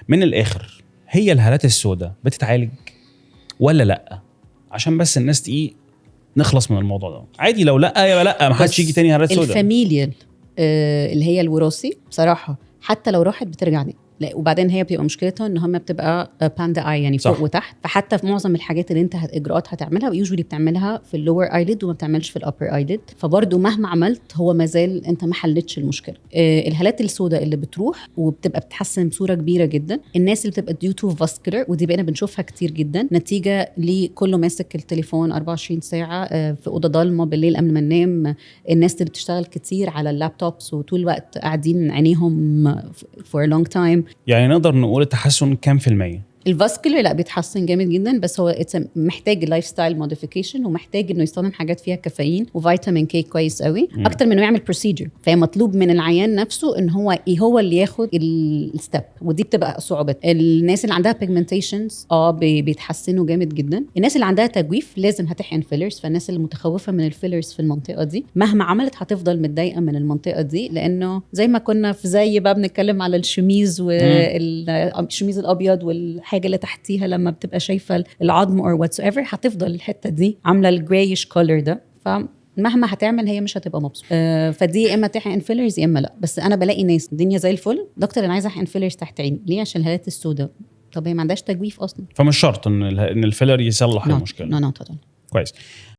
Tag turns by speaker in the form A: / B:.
A: من الاخر، هي الهالات السوداء بتتعالج ولا لا؟ عشان بس الناس ايه، نخلص من الموضوع ده. عادي لو لا يبقى لا، ما حدش يجي تاني هالات سوداء.
B: ال familial اللي هي الوراثي، بصراحة حتى لو راحت بترجع تاني. لا، وبعدين هي بتبقى مشكلتها ان هم بتبقى panda eye، يعني فوق وتحت. فحتى في معظم الحاجات اللي انت اجراءات هتعملها، usually بتعملها في ال lower eyelid وما بتعملش في ال upper eyelid. فبرضه مهما عملت هو ما زال انت ما حلتش المشكله. الهالات السوداء اللي بتروح وبتبقى بتتحسن بصورة كبيرة جدا، الناس اللي بتبقى due to vascular، ودي بقينا بنشوفها كتير جدا نتيجة لكله ماسك التليفون 24 ساعه، في اوضة ضلمة بالليل قبل ما ننام، الناس اللي بتشتغل كتير على ال laptops وطول الوقت قاعدين عينيهم for a long time.
A: يعني نقدر نقول التحسن كام في المية؟
B: ال vascular لا، بيتحسن جامد جدا، بس هو it's محتاج lifestyle modification ومحتاج انه يستخدم حاجات فيها كافيين و vitamin K كويس قوي اكتر من انه يعمل procedure. فهي مطلوب من العيان نفسه ان هو إيه، هو اللي ياخد ال step، ودي بتبقى صعوبه. الناس اللي عندها pigmentations بيتحسنوا جامد جدا. الناس اللي عندها تجويف لازم هتحقن fillers. فالناس اللي متخوفه من ال fillers في المنطقة دي، مهما عملت هتفضل متضايقة من المنطقة دي، لانه زي ما كنا في زي بقى بنتكلم على الشميز والشميز الابيض والحاجة اللي تحتيها، لما بتبقى شايفه العظم or whatsoever، هتفضل الحتة دي عامله ال grayish color ده، فمهما هتعمل هي مش هتبقى مبسوطه. فدي يا اما تحقن fillers يا اما لا. بس انا بلاقي ناس الدنيا زي الفل: دكتور، انا عايزه احقن fillers تحت عيني. ليه؟ عشان الهالات السوداء. طب هي ما عندهاش تجويف اصلا.
A: فمش شرط ان ال filler يصلح المشكله.
B: no، not.
A: كويس.